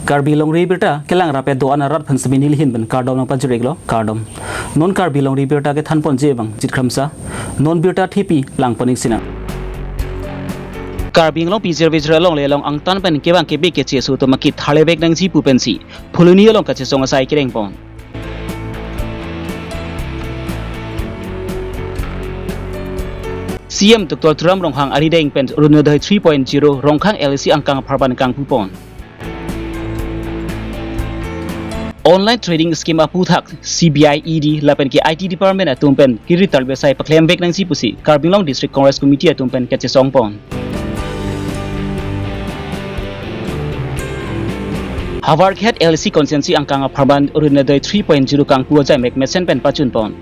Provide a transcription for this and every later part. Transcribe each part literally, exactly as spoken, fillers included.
Karbi Longri Abirta kelang rapet do-an arat aphan semi nelihin pen kardom nangpajir-iklo, kardom. Non Karbi Longri Abirta kethanponji abang Jit Kramsa, non birta thepi langpon-ik sinang. Karbi Anglong P G R V G R alongle along angtan pen kevang kebe keche aso atum akit tharlevek nangji pu pensi Phuloni along kachesong asai kerengpon. C M Doctor Tuliram Ronghang arideng pen Orunodoi three point zero Rongkhang L A C angkang apharman kangpupon. Online trading scheme aputhak C B I E D lapen ke I T department atum pen kiri tarlip asai paklemvek nangji pusi Karbi Anglong District Congress Committee atum pen kachesongpon. Howraghat L A C constituency angkang apharman Orunodoi three point zero kangpu ajaimek mesen pen pachunpon.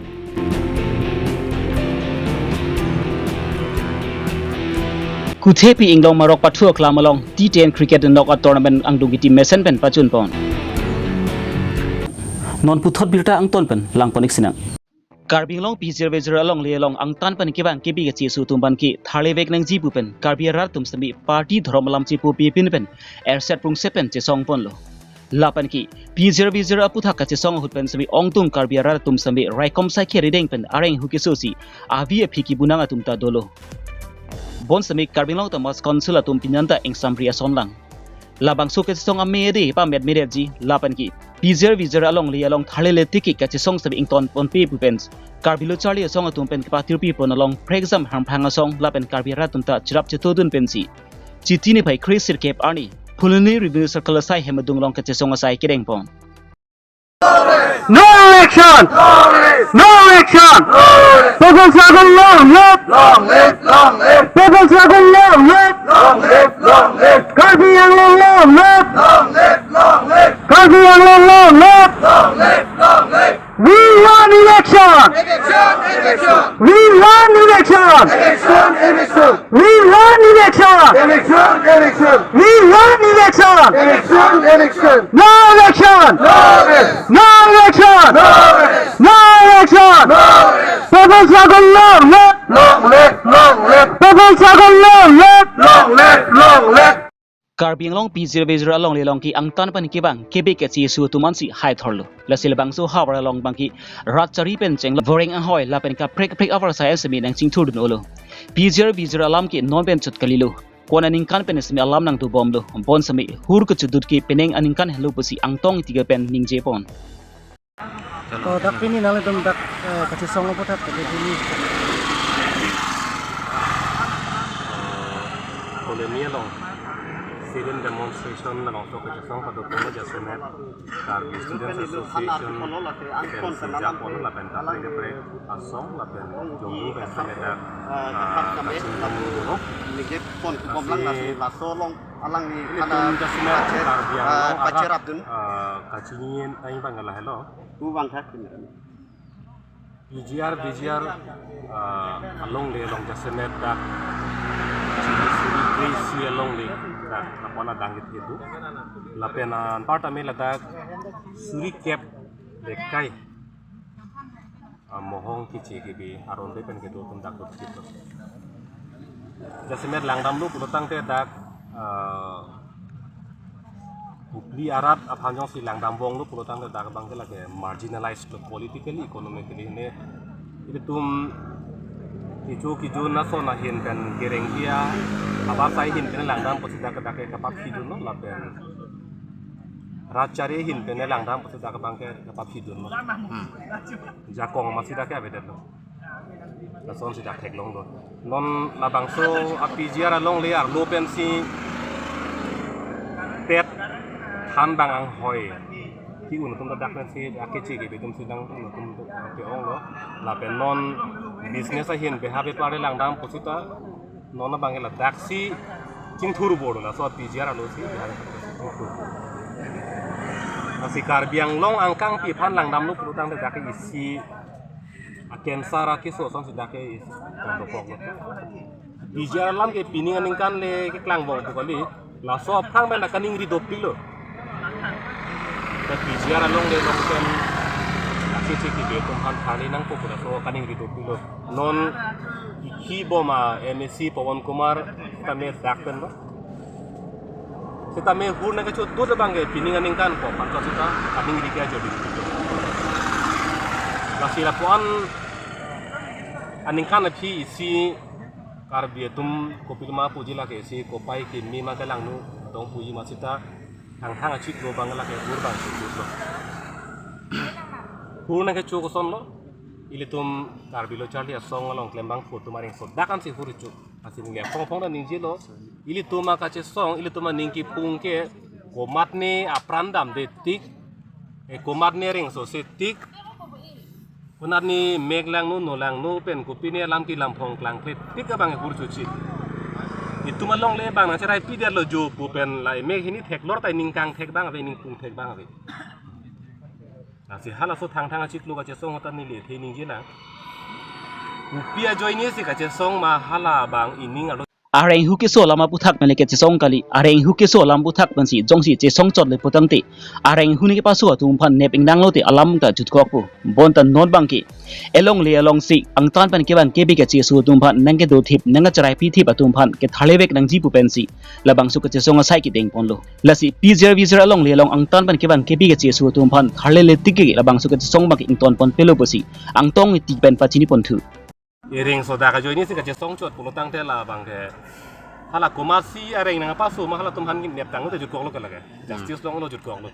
Kuthepi Inglong Marok Pathu aklam along T ten cricket knock out tournament angdung kitim mesen pen pachunpon. Non puthot birta angton pen langpon-ik sinang. Karbi Anglong P G R V G R alongle along angtan pen kevang kebe keche aso atum aphan ke tharlevek nangji pu pen Karbi arat atum semi party dhorom alam chipupi pin pen erset prungset pen chesongponlo. Lapen ke P G R V G R aputhak kachesong ahut pen semi ongdung Karbi arat atum semi raikom saikhe arideng pen areng hu keso si avi aphi kebunang atum ta dolo. Bonsemi Karbi Anglong Autonomous Council atum pinanta ingsamri asonlang. Labangso kachesong amede pamet meretji lapen ke P G R V G R alongle along tharlele tiki kachesong semi ingtonponpe pu pen Karbi Lo Charli Asong atum pen kepatirpipon along prekjam harmphang asong lapen Karbi arat atum ta cherap chetodun pensi Chiti niphai kre sirkep arni Phuloni Revenue Circle asai hem adung along kachesong asai kerengpon. No election! No election! People's struggle long live! Long live! Long live! People's struggle long live! Long live! Long live! Karbi Anglong long live! Long live! Long live! Karbi Anglong long live! Long live! Long live! We want election! Election! Election! We want election! Election! Election! We want election! Election! Election! We want election! Election! Election! No election! No rest! No election! No rest! No election! No rest! People's struggle long live! Long live! Long live! People's struggle long live! Long live! Long live! Karbi Anglong P G R V G R alongle along ke angtan pen kevang kebe keche aso atum ansi haithorlo. Lasi labangso havar along abang ke rat chari pen chenglo voreng ahoi lapen kaprek kaprek avar asai semi nangchingthurdun-olo. P G R V G R alam ke non pen chot kalilo. Ko-an aningkan pen semi alam nangdobomlo. Bonsemi hur kechudut ke penang aningkan helo pusi Angtong Ingti pen ningjepon. To dak pini nanglitum dak, eh, kachesong aputhak kachesong pini. Koloni along sit-in demonstration labangso kachesong padokok lo jasemet Karbi Students Association pen si jakong lapen kaprek kaprek asong lapen jongmu pen si dak, ah, kachingrum dolo. Lasi laso along alangli ilitum jasemet Karbi Anglong arat, ah, kachingin aing bang lahelo. Pu bang thak pini. P G R, V G R, ah, alongle along jasemet dak chini suri kre-isi alongle dak apon adang kethe do. Lapen anparta me ladak suri kep lekai, ah, mohong kiche kibi aron de pen kedo atum dak dot kito. Jasemet langdamlo pulotangte dak, eh, Hupli arat aphan jongsi langdambomlo pulotangte dak abang ke lake marginalized politically, economically ne. Ilitum kecho kecho nason ahin pen kereng dia, abang sai ahin pen langdam pusi dak dak ke kapapsidunlo lapen rat chari ahin pen langdam pusi dak abang ke kapapsidunlo. Hmm. Jakong masi dak ke avedetlo. Lasonsi dak theklonglo. Non labangso a-P G R alongle arlo pensi pet than bang anghoi. Ki un atum dak pensi akeche kibi atum si nang un atum ke-onglo. Lapen non business ahin beha bepare langdam pusita non abang ke ladaksi chingthur bor laso a-P G R alongsi chingthur. Lasi Karbi Anglong angkangpi aphan langdamlo pulotangte dak isi a-cancer akeso asonsi dak ke is tong dokok lo. P G R alam ke pining aningkan le keklangbom pu kali. Laso aphrang pen kaningri dopiklo. Te P G R alongle along pen akeche kibi atum aphan tharli nangpo pu laso kaningri dopiklo. Non ikhi bom a-M A C Pawan Kumar tame dak pen lo. Seta mehur nangkecho atum abang ke pining aningkan ko aphan ta seta aning rike ajo di. Lasi lapu-an aningkan aphi isi Karbi atum kopiloma puji lake isi kopai kimi ma kelangno dong puji ma seta hanghang achiklo abang lake hur abang si hur lo. Hur nangkecho kosonlo, ilitum Karbi Lo Charli Asong along klembangphu atum areng sodak ansi hur cho. Lasi neli aphong aphong ta ningjelo, ilitum akachesong, ilitum aning kipung ke komatne apran damde tik, eh, komatne rengso se tik, konatne mek langno, no langno pen kopine alam kelamphong klangkle tik abang hur chuchi. Itum alongle abang nangcherai pidetlo jo pu pen la emek hini theklor ta ining kangthek abang ave, ining pungthek abang ave. Lasi halaso thangthang achiklo kachesong ahut ta neli athe ningjelang. Kopi ajoine si kachesong ma hala abang ining arlo. Areng hu keso alam aphuthak pen le kachesong kali, areng hu keso alam aphuthak pensi jongsi chesong chot le putangte, areng hu ne kepaso atum aphan nep ingdang lote alam ta jutkokpo. Bonta non abang ke elongle alongsi angtan pen kevang kebi kacheso atum aphan nangkedo thip nangkacherai pithip atum aphan ketharlevek nangji pu pensi labangso kachesong asai kedeng ponlo. Lasi P G R V G R alongle along angtan pen kevang kebi kacheso atum aphan tharlele tik ke labangso kachesong abang ke ington pon pelo pusi Angtong Ingti pen pachini ponthu. Ereng sodak ajoine si kachesong chot pulo tangte la abang ke hala komatsi areng nangpaso ma halatum aphan nep tangte jutkoklo ke lake. Justice longlo jutkoklo.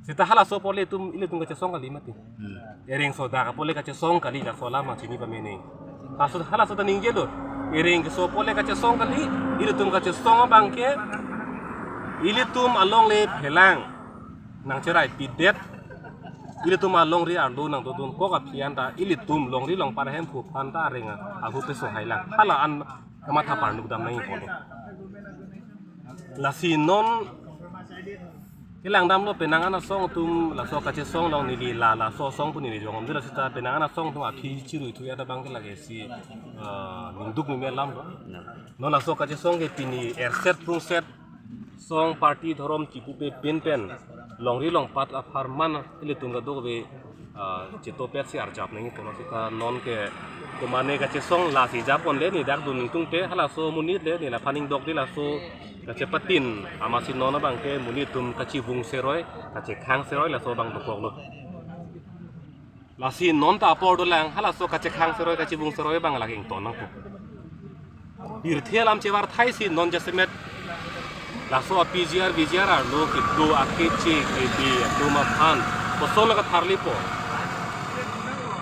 Seta halaso apot le itum, ilitum kachesong kali mati. Hmm. Ereng sodak apot le kachesong kali, laso alam ma chini pamene. Halaso, halaso ta ningjelo. Ereng keso apot le kachesong kali, ilitum kachesong abang ke, ilitum alongle phelang nangcherai pidet, ilitum alongri arlo nangdodun kok aphi an ta, ilitum longri longpat ahemphu aphan ta areng ahu peso hailang. Hala an kamatha parnuk dam nangji pulo. Lasi non kelang damlo penang an asong atum laso kachesong along neli la laso asong pu neli jongom dula seta penang an asong atum aphi chirui thu ya ta abang ke lake si, eh, ningduk meme alam lo. Non laso kachesong ke pini erset prungset song party dhorom chipupe pin pen longri longpat apharman ilitum kadokave, ah, chitopet si arjap nangji pulo seta non ke komane kachesong lasi jap ponle ni dak dun ningtungte halaso amonit le neli aphan ingdok di laso kachepatin amatsi non abang ke monit atum kachivung seroi kachekhang seroi laso abang dokoklo. Lasi non ta apor dolang halaso kachekhang seroi kachivung seroi abang lake ington nangpo. Pirthe alam chevar thai si non jasemet laso a P G R V G R arlo kedo akeche kebe atum aphan koson la katharlepo.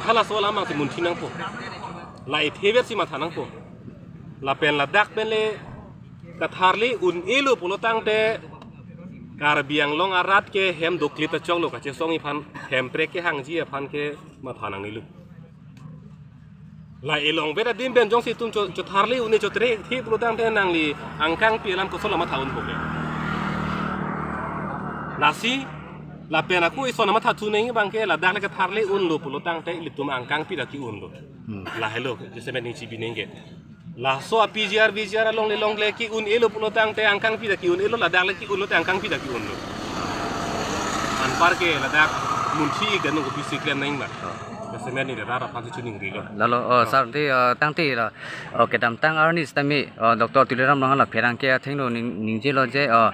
Halaso alam abang si munthi nangpo. La ithever si matha nangpo. Lapen ladak pen le katharle un-elo pulo tangte Karbi Anglong arat ke hem doklit achoklo kachesongji aphan, hemprek kehangji aphan ke matha nangnelo. La elong vet adim pen jongsi itum cho, chotharle un-e chotre thi pulo tangte nangli angkangpi alam koson la matha unpo ke. Lasi lapen ako ison matha thu nangji abang ke ladak le katharle unlo pulo tangte ilitum angkangpi ta ki-unlo. Hmm. Lahelo jasemet ning chibi neng ke. Laso a P G R V G R alongle longle ki-un-elo pulo tangte angkangpi ta ki-un-elo, ladak le ki-unlo te angkangpi ta ki-unlo. Anpar ke ladak munthi ik dan nungko pisi klem nangma. Oh. Jasemet neli rat aphan si chiningrilo. Lalo, oh, sir, te, uh, tangte la, oh, kedamtang arni sitame, oh, Doctor Tuliram Ronghang la pherangke athengno ning, ningjelo je, oh,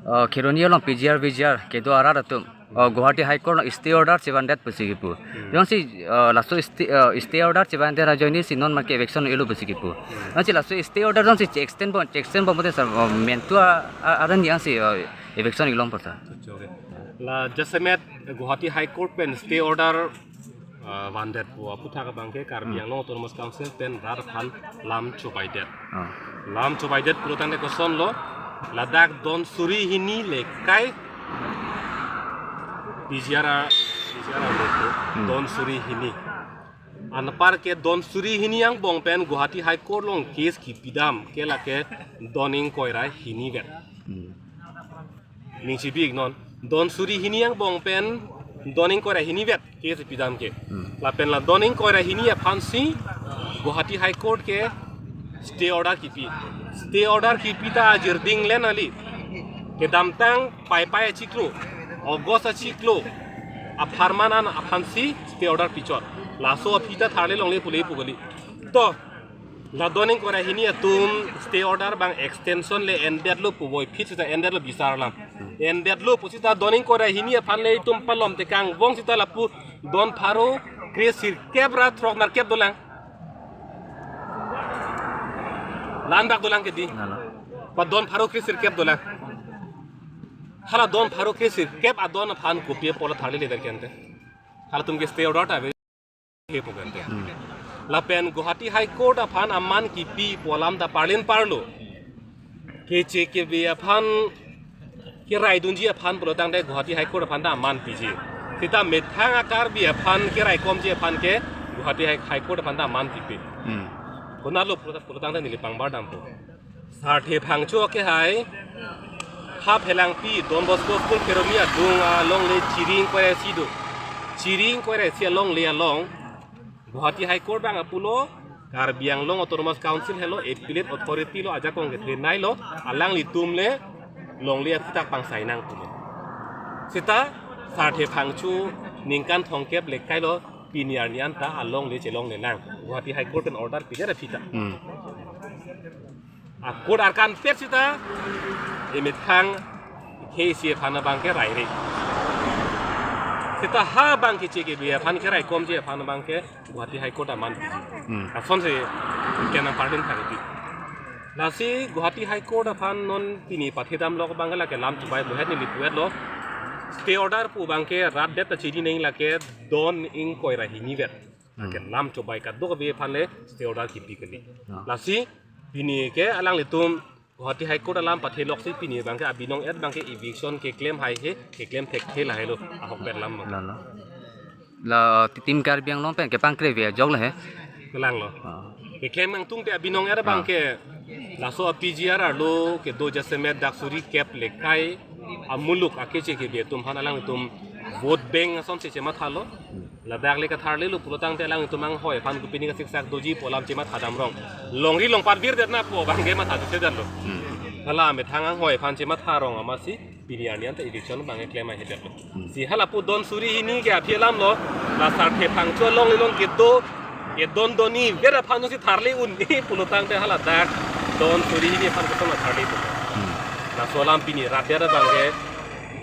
oh, Kheroni along P G R V G R kedo arat atum, oh, Guwahati High Court along stay order chevandet pusi kipu. Hmm. Jongsi, uh, laso stay, uh, stay order chevandet ajoine si non make eviction elo pusi kipu. Hmm. Jongsi laso stay order jongsi che-extend pon, che-extend pon pote sir, uh, mentu a, a, aran yang si, uh, eviction ilong por sir. Oke. La jasemet Guwahati High Court pen stay order, ah, vandet pu aphuthak abang ke Karbi, hmm, Anglong Autonomous Council pen rat aphan lam chobaidet. Ah. Lam chobaidet pulo tangte kosonlo, ladak don suri hini lekai P G R, P G R lo, hmm, don suri hini. Anpar ke don suri hini angbong pen Guwahati High Court along case kipidam ke lake don ingkoi ra hini vet. Hmm. Ning chibi ik non. Don suri hini angbong pen don ingkoi ra hini vet case pidam ke. Hmm. Lapen la don ingkoi ra hini aphan si Guwahati High Court ke stay order kipi. Stay order kipi ta ajirding len ali. Kedamtang Paipai achiklo, August achiklo apharman an aphan si stay order pichot. Laso aphi ta tharle longle pule pu kali. To La don ingkoi ra hini atum stay order abang extension le endetlo pu voiphit sita endetlo bisar alam. Endetlo pu sita don ingkoi ra hini aphan le itum palom tekang vong sita lapu don pharo kre sirkep ra throk nerkep dolang. La-an bak dolang kedi. Nalo. Ba don pharo kre sirkep dolang. Hala don pharo kre sirkep adon aphan kopi apot la tharli leader kente. Halatum ke stay order ta ave. He pu kente. Hmm. Lapen Guwahati High Court aphan aman kipi pu alam ta parlin parlo. Keche kebe aphan keraidunji aphan pulotangte Guwahati High Court aphan ta aman piji. Sita methang a-Karbi aphan keraikomji aphan ke Guwahati High, High Court aphan ta aman kipi. Hmm. Konatlo pulo, pulotangte neli pangbar dampo. Sarthe Phangcho ke hai ha Phelangpi Don Bosco School Kheroni adung alongle chiri ingkoi ra isi do. Chiri ingkoi ra isi alongle along Guwahati High Court abang apulo, Karbi Anglong Autonomous Council helo, appellate authority lo, ajakong kethenei lo, alanglitum le longle aphuthak pangsai nang pulo. Sita Sarthe Phangcho ningkan thomkep le kailo pini arni anta alongle chelongle nang. Guwahati High Court pen order pidet aphi ta. Hmm. A-court arkan pet sita emethang K C aphan abang ke raire. Sita ha abang keche kebe aphan keraikomji aphan abang ke Guwahati High Court aman piji. Hmm. Asonsi kenang parlin thang iti. Lasi Guwahati High Court aphan non pini pathedamlo abang ke lake lam chubai muhet neli puet lo. Stay order pu abang ke rat det ta chini neng lake don ingkoi ra hini vet. Hmm. Lake lam chubai kadokave aphan le stay order kipi kali. Ah. Lasi pini ke alanglitum Guwahati High Court alam pathelok si pini abang ke abinong et abang ke eviction keklem haihe, keklem thekthe lahelo, ahok ber lam abang. Lalo. La, uh, Team Karbi Anglong pen kepangkre ve ajok le he. Kelang lo. Ah. Keklem nangtungte abinong et abang, ah, ke laso a-P G R arlo kedo jasemet dak suri kep le kai amuluk akeche kebe atum aphan alangtum vote bank asonsi chemathalo. Hmm. Ladak le katharlelo pulotangte alangtum anghoi aphan kopine kasiksak doji pu alam chematha damrong. Longri longpat virdetna pu abang ke matha thekthe detlo. Hmm. Hala methang anghoi aphan chematha rong amatsi pini arni anta eviction abang keklem ahedet lo. Hmm. Si hala pu don suri hini ke aphi alam lo, la Sarthe Phangcho along ilong kedo, kedon doni vet aphan si tharli un-e pulotangte hala dak don suri hini aphan kosonlo tharli pu. Hmm. Laso alam pini rat det abang ke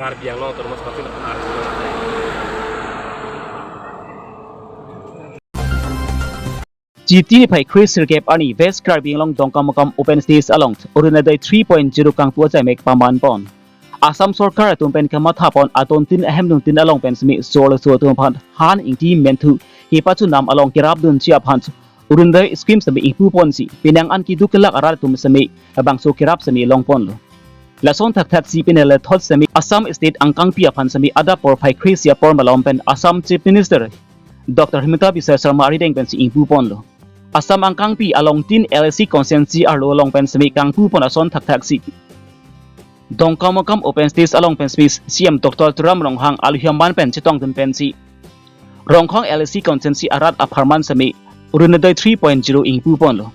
Karbi Anglong Autonomous Council aphan arjulong. Chiti niphai kre sirkep arni West Karbi Anglong Dongkamukam Open Stage along Orunodoi three point zero kangpu ajaimek paman pon. Assam Sorkar atum pen kamatha pon adontin ahemduntin along pen semi solo so atum aphan han ingti menthu hi pachunam along kerapdunji aphan Orunodoi scheme semi ingpu ponsi penang an keduk kelak arat atum semi labangso kerap semi long ponlo. Lason thakthak si penang le thot semi Assam State angkangpi aphan semi adap porphai kre isi apor malom pen Assam Chief Minister Doctor Himanta Biswa Sarma arideng pensi ingpu ponlo. Assam angkangpi along tin L A C constituency arlo along pen semi kangpu pon ason thakthak si Dongkamukam Open Stage along pen semi C M Doctor Tuliram Ronghang alohi aman pen chetongdun pensi Rongkhong L A C constituency arat apharman semi Orunodoi three point zero ingpu ponlo.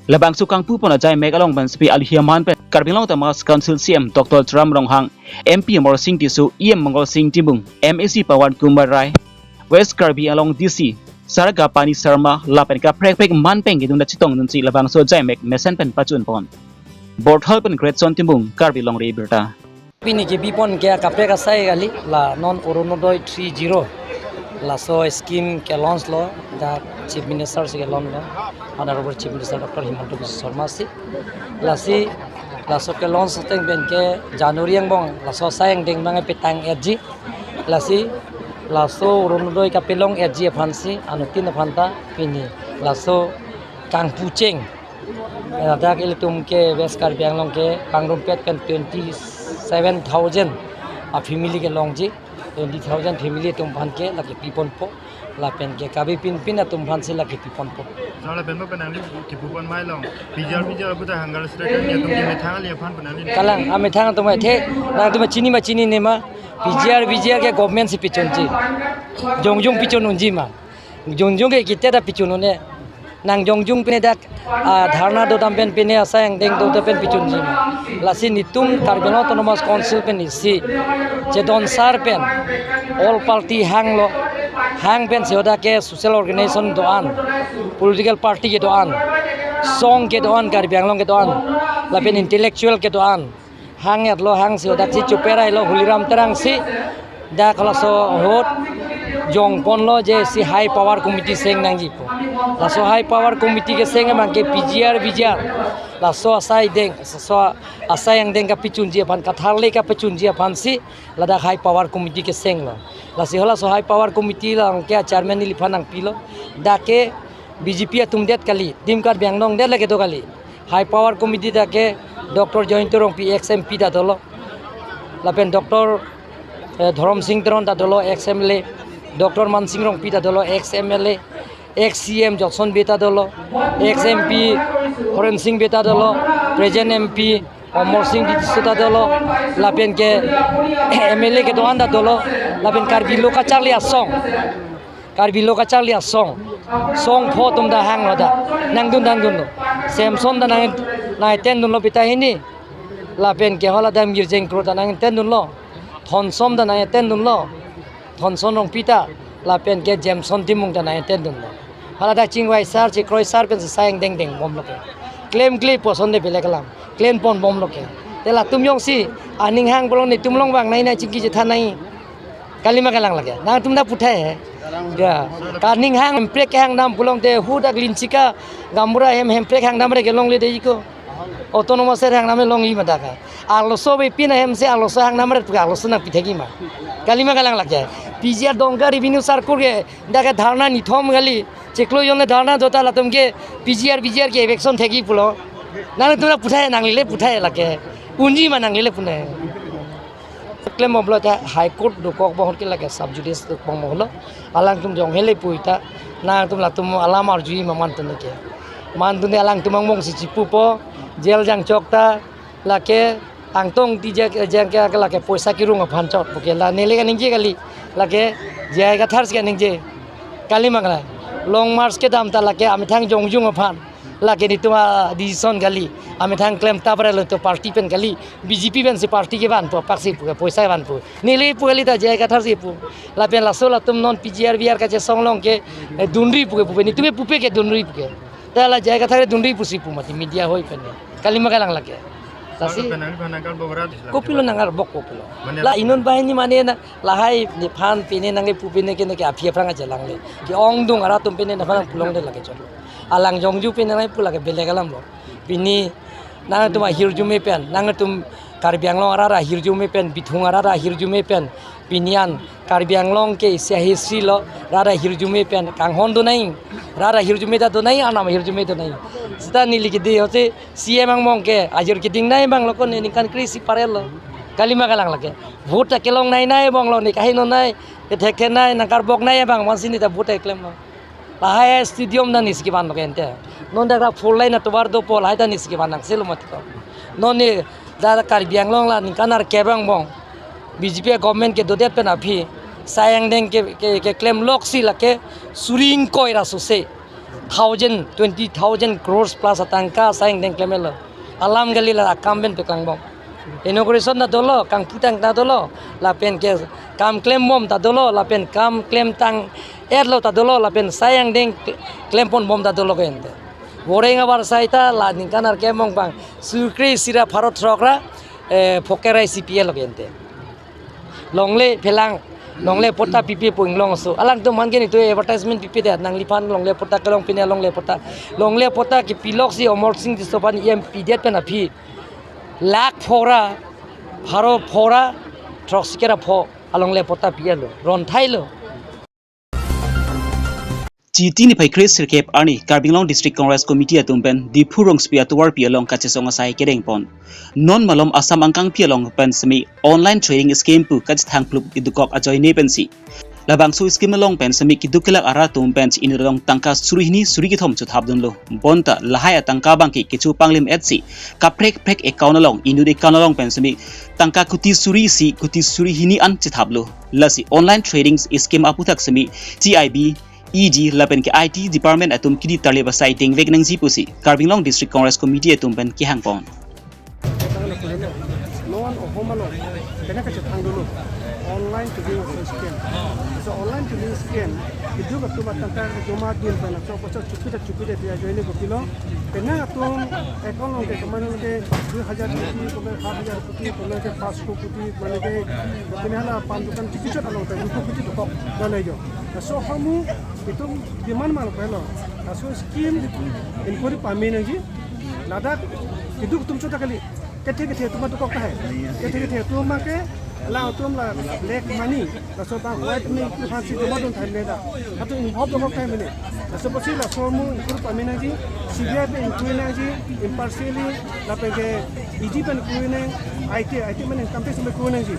Labangso kangpu pon ajaimek along pen semi alohi aman pen Karbi Anglong Autonomous Council C M Doctor Tuliram Ronghang, M P Amarsing Tisso, E M Mongolsing Timung, M A C Pawan Kumar Rai, West Karbi Anglong D C Saragapani Sharma lapen kaprek prek man pen kedun ta chetongdunsi labangso ajaimek mesen pen pachun pon. Borthal pen Greatson Timung, Karbi Longri Abirta. Pini kebi pon ke kaprek asai kali, la non Orunodoi three zero. Laso scheme ke launch lo, dak Chief Minister si ke launch lo, Honorable Chief Minister Doctor Himanta Biswa Sarma si. Lasi, laso ke launch ateng pen ke January angbong, laso asai angdeng abang petang etji. Lasi, laso Orunodoi kapelong etji aphan si, anuttin aphan ta pini. Laso kangpucheng. Ladak ilitum ke West Karbi Anglong ke pangrumpet pen twenty seven thousand a-family ke longji, twenty thousand family atum aphan ke lake pi ponpo, lapen ke kabi pinpin atum aphan si lake pi ponpo. Sala penpo penangli kipu pon mai long, P G R, P G R aputa hunger strike kan atum ke methang ali aphan penangli. Kalang, amethang atum athe, nangtum chini ma chinine ma, P G R, P G R ke government si pichunji. Jongjong pichun unji ma. Jongjong ke kita ta pichun un-e. Nang jongjong pine dak, ah, dharna dodam pen pine asai angdeng dodam pen pichunji ma. Lasi nitum Karbi Anglong Autonomous Council pen isi chedon sar pen all party hanglo, hang pen si hoda ke social organization do-an, political party kedo-an, Song kedo-an, Karbi Anglong kedo-an, lapen intellectual kedo-an hang-etlo, hangsi odak si choperailo, Holiram Terang si dak laso ahut jongponlo je si high power committee seng nangji pu. Laso high power committee keseng abang ke P G R, V G R, laso asai deng, laso asai angdeng kapachunji aphan, katharle kapachunji aphan si ladak high power committee kesenglo. Lasi halaso high power committee along ke chairman neliphan nangpilo. Dak ke B J P atum det kali, Team Karbi Anglong det lake do kali. High power committee dak ke Doctor Jayanta Rongpi, ex M P ta dolo. Lapen Doctor, eh, Dhorom Sing Teron ta dolo, ex M L A. Doctor Mansing Rongpi ta dolo, ex M L A. Ex C M Johnson Bey ta dolo, ex M P Horen Sing Bey ta dolo, present M P Amarsing Tisso ta dolo, lapen ke M L A kedo-an ta dolo, lapen Karbi Lo Kacharli Asong, Karbi Lo Kacharli Asong, song pho atum ta hanglo ta, nangdun nangdunlo, Samson ta nang, nang-attend dunlo pita hini, lapen ke hala Damgirjeng Kro ta nang-attend dunlo, Thonsom ta nang-attend dunlo, Thonson Rongpi ta, lapen ke Jameson Timung ta nang-attend dunlo. Hala dak chingvai sar, chikroi sar pen si asai angdeng deng bomlo ke. Klemkle pu ason de belek alam, klempon bomlo ke. Te latum jongsi aning hang pulote netum along vangnei nai, chingki chethan nai. Kalima kalang lake. Nangtum ta puthai he. Ya. Kaning hang hemprek kehang dam pulote hu dak Linchika gaonbura hem hemprek hang dam re kelongle dei ko. Autonomous er hang dam longle ma dak. Arloso ave pin ahem si arloso hang dam re pu arloso nangpi thekji ma. Kalima kalang lake. P G R Dongka Revenue Circle ke dak ke dharna nithom kali. Chiklo jone dharna do ta latum ke P G R, V G R ke eviction thekji pulo. Nangtum ta puthai, nanglele puthai lake. Unji ma nanglele pune. Klem bomlo ta High Court dokok bom ahut ke lake sub judice dokok bomlo. Alangtum jong hele pu ta nangtum latum alam arjuji ma mantun ke. Mantun alangtum angbong si chipupo, jail jangchok ta lake Angtong Ingti jang, jang ke lake poisa kerung aphan chot pu ke la neli kaningje kali, lake J I Kathar si kaningje. Kalima kalang. Long march kedam ta lake amethang jongjung aphan. Lake netum a-decision kali. Amethang klem ta parelo to party pen kali. B J P pen si party kevanpo, pak si pu ke, poisa vanpo. Neli pu kali ta J I Kathar si pu. Lapen laso latum non P G R V R kachesong along ke, eh, dunri pu ke pupe. Netum ke pupe ke dunri pu ke. Ta la J I Kathar dunri pusi pu mati media hoi pen. Kalima kalang lake. Lasi. Laso pen nangli aphan nangkarbok ra disi lake. Kopilo nangkarbok kopilo. Mane la inut banghini mane na lahai nephan pine nangkepu pine ke neke aphi aphrang achelangle. Ke-ongdung arat atum pine nephan nangpulongde lake chot. Alang jongju pine nangpu lake belek alam lo. Pini nangtum ahirjume pen, nangtum Karbi Anglong arat ahirjume pen, Bithung arat ahirjume pen, pini an Karbi Anglong ke isi ahistory lo, rat ahirjume pen kanghon do nai, rat ahirjume ta do nai, anam ahirjume do nai. Seta neli kidi hote C M angbong ke ajir keding nai abang lo ko ne ningkan kre-isi parelo. Kalima kalang lake. Vote ta kelong nai nai abang lo ne kahi non nai, kethek the nai, nangkarbok nai abang, mansi ne ta vote ta klemlo. Lahai stadium ta nesi kevan lo ke ente. Non dak ra four lane atovar dopo lahai ta nesi kevan nang selo mati ko. Non ne dak Karbi Anglong la ningkan arkep angbong B J P government kedodet pen aphi asai angdeng ke, ke, keklem loksi lake suri ingkoi ra sose thousand, twenty thousand crores plus atangka asai angdeng klemlo. Alam kali la akam pen peklangbom. Inauguration ta dolo, kangputang ta dolo, lapen ke kam klembom ta dolo, lapen kam klemtang-etlo ta dolo, lapen asai angdeng klempon bom ta dolo ke ente. Voreng abar sai ta la ningkan arkep angbong abang suri kre-isi ra pharo throk ra, eh, phoker ra isi pi-etlo ke ente. Longle phelang, longle patta pipe pu inglong aso. Alangtum aphan ke netum advertisement pipedet, nangliphan longle patta kelong pine longle patta. Longle patta kepi loksi Amarsing Tisso aphan E M pidet pen aphi lakh pho ra, pharo pho ra, throksi kre ra pho alongle patta pi-etlo, ron thailo. Chiti niphai kre sirkep arni Karbi Anglong District Congress Committee atum pen Diphu rongsopi atovarpi along kachesong asai kedengpon. Non malom Assam angkangpi along pen semi online trading scheme pu kachethang plup idukok ajoine pensi labangso scheme along pen semi keduk kelak arat atum pen si inut along tangka suri hini suri kethom chothap dunlo. Bonta lahai atangka abangke kecho panglim-etsi kaprek prek account along, inut account along pen semi tangka kuti suri isi kuti suri hini an chethaplo. Lasi online trading scheme aputhak semi T I B, E D lapen ke I T department atum kidi tarlip asai dengvek nangji pusi Karbi Anglong District Congress Committee atum pen kehangpon. Non ohom along Penang kachethang dolo. Online cheding aso scam. So online cheding scam. Keduk atum atangka joma dun pen laso apotsi chupida chupida dia ajoine kopilo. Penang atum account along ke kemane ke dui hajar koti, kemane hat hajar koti, kemane ke panch koti, kemane ke, kemane hala pan dukan chikisot along ke dui koti dokok. Dale jo. Laso ahormu itum demand ma lo pelo. Laso scheme inquiry pame nangji. Ladak keduk atum chota kali. Kethe kethe atum dokok tahai. Kethe kethe atum make la atum la black money. Laso ta white money atum aphansi joma dun tahai mene da. Atum involve dokok tahai mene. Laso apotsi laso ahormu inquiry pame nangji. C B I pen inquiry nangji. Impartially lapen ke E D pen inquiry nang. I T, I T mane income tax pen inquiry nangji.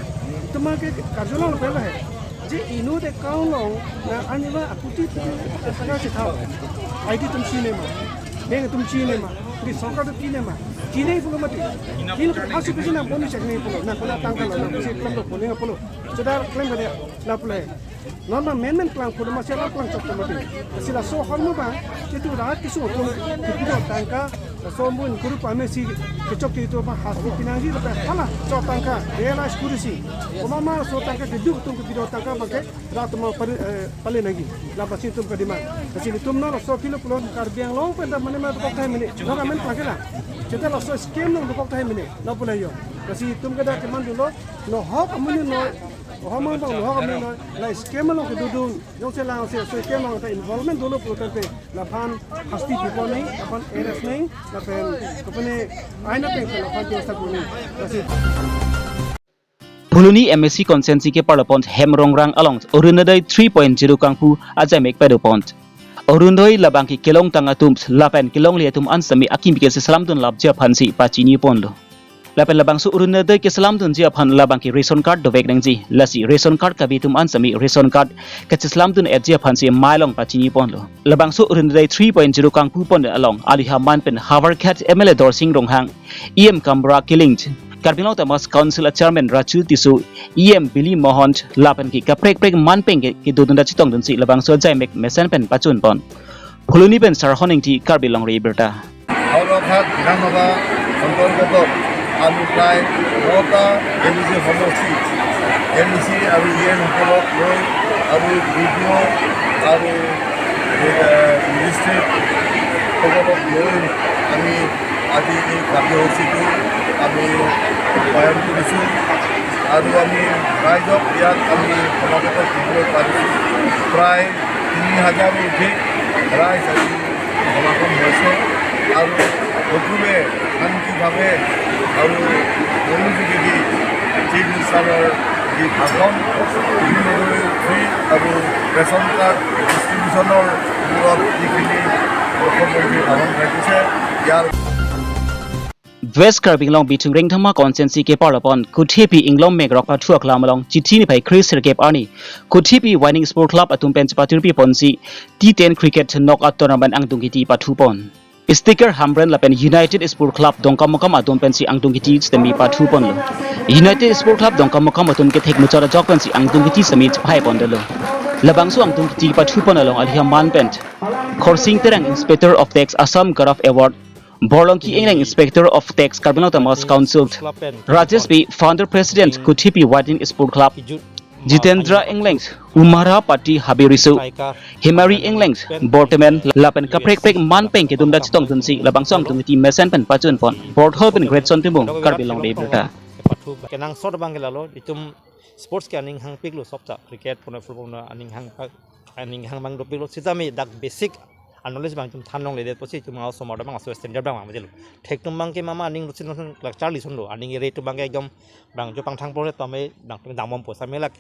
Itum make karjulo pelo hai. Je inut account along na anila akuti puti asaka chethap. I D atum chini ma. Bank atum chini ma. Di sorkar atum chini ma. Chini pulo mati. Chini atum asu pisi na boni chek ni pulo. Na kona tangka lo na pusi klam lo pulo na pulo. Sudah klam ka dia. Na pulo. Non ma men men klang pulo ma sela klang chok mati. Lasi laso ahormu ba. Itum rat kisu atum. Kipido tangka. Laso ahormu inquiry pamesi kechok ke itum aphan hasti pi nangji lapen hala chok tangka realize kurisi. Komat ma laso tangka keduk atum kepido tangka abangke rat atum pali, eh, pali nangji. La apotsi itum ke demand. Lasi itum non laso kilo pulo Karbi Anglong pen ta mane ma dokok tahai mene. Nang amen pake la. Cheta laso scam along dokok tahai mene. Na pulo yo. Lasi itum ke da keman dolo. No hok amonit noi. Hok amang bang no hok amonit noi. La scam along kedodun. Jongsi la si laso scam along ta involvement dolo pulo tangte. Laphan hasti pipon nang, laphan arrest nang, lapen kopane aina peng laphan tios ta pon nang. Lasi. Phuloni M A C constituency keparlo pon Hemrongrang along Orunodoi three point zero kangpu ajaimek pado pon. Orunodoi labangke kelongtang atum lapen kelongle atum an sitame akimi ke selam dun lapji aphansi pachini ponlo. Lapen labangso Orunodoi keselam dunji aphan labangke ration card dovek nangji. Lasi ration card kabi atum an sitame ration card kacheselam dun etji aphansi mei along pachini ponlo. Labangso Orunodoi three point zero kangpu pon along aliha man pen Howraghat M L A Dorsing Ronghang, E M Kamra Killing, Karbi Anglong Autonomous Council a Chairman Raju Tisso, E M Billy Mohan, lapen ke kaprek prek man pen ke kedodun ta chetongdunsi labangso ajaimek mesen pen pachun pon. Phuloni pen Sarhon Ingti, Karbi Longri Abirta. হাওড়াঘাট বিধানসভা অন্তৰ্গত আমি প্ৰায় নটা M E চি সমষ্টি, M E চি আৰু ই এমসকলক লৈ আৰু বি ডি অ' আৰু, এ, মেজিষ্ট্ৰেটসকলক লৈ আমি আজি এই কাৰ্যসূচীটো আমি ৰূপায়ণ কৰিছোঁ আৰু আমি ৰাইজক ইয়াত আমি সমাগত কৰিবলৈ পাৰিছোঁ। প্ৰায় তিনি হাজাৰৰ অধিক ৰাইজ আজি সমাগম হৈছে আৰু সকলোৱে শান্তিভাৱে আৰু মনোযোগেদি চিফ মিনিষ্টাৰৰ যি ভাষণ, অৰুণোদয় ফ্ৰী আৰু ৰেচন কাৰ্ড ডিষ্ট্ৰিবিউশ্যনৰ ওপৰত যিখিনি মুখ্যমন্ত্ৰী ভাষণ ৰাখিছে, ইয়াৰ West Karbi Anglong Bithung Rengthama constituency keparlo pon Kuthepi Inglong Megrok pathu aklam along Chithi niphai kre sirkep arni Kuthepi Widening Sport Club atum pen chepatirpi ponsi T ten cricket knockout tournament angdung kiti pathu pon. Sticker Hamren lapen United Sport Club Dongkamukam atum pensi angdung kiti sitame pathu ponlo. United Sport Club Dongkamukam atum kethek muchot ajok pensi angdung kiti sitame chepai pon dolo. Labangso angdung kiti pathu pon along aliha man pen Khorsing Terang, Inspector of Tax, Assam Gaurav Award, Borlongki Engleng, Inspector of Tax, Karbi Anglong Autonomous Council, Rajesh Bey, Founder President, Kuthepi Widening Sport Club, Jitendra Engleng, Umara Pati Habe Riso, Hemari Engleng, Bortemen, lapen kaprek prek man pen kedun ta chetongdunsi labangso angdung kiti mesen pen pachun pon. Borthol pen Greatson Timung, Karbi Longri Abirta. Pathu kenangsot abang ke lalo, itum sports ke aning hangpiklo sopta, cricket pon, football pon aning hang, aning hang abang dopiklo, sitame dak basic a knowledge abang itum than longledet pusi itum a-osomar abang aso standard abang abang abang dilo. Thek atum abang ke mama aning rusin rusin lak charli sunlo, aning ere atum abang ke ekdom abang jo pangthang pore tame abang atum dam bompo sitame lak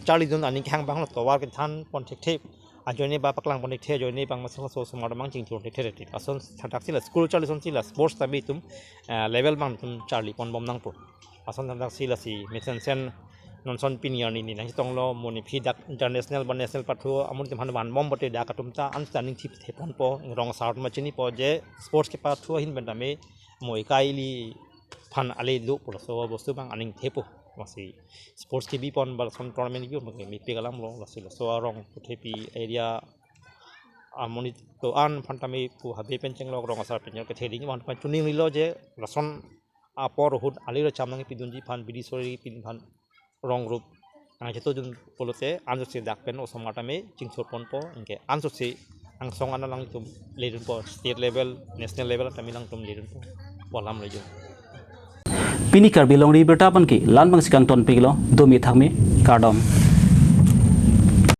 charli dun aning kehang abang lo tovar kethan pon thekthe. Ajoine ba paklang pon thekthe, ajoine abang masi aso osomar abang chingthur thekthe reti. Ason thandaksi la school charli sunsi la sports tame itum, eh, level abang itum charli pon bom nangpo. Ason thandaksi lasi mesen sen nonson pini arni ni nangchetonglo, mo ni phi dak international ba national pathu amonit aphan van bom pote dak atum ta an ta ningthip the ponpo, rong asar atum chinipo je sports kepathu ahin pen tame mo ekai ili aphan ale lo pu laso bostu abang aning thepo. Masi sports kebi pon ba lason tournament kebi pon mepik alam lo, lasi laso arong Kuthepi area amonit to-an aphan tame pu Habe pen chenglok, rong asar pen chenglok kethe ding aphan tame chuning rilo je lason apor ahut ale ro cham nangpidunji aphan, bidi sori pin aphan rong rup nangchetojun pulote ansi dak pen osomar tame chingchor ponpo, anke ansi angsong an alangtum ledunpo, state level, national level tame alangtum ledunpo pu alam lo jo. Pini Karbi Longri Abirta aphan ke la-an abang si kangtonpiklo, dome thakme, kardom.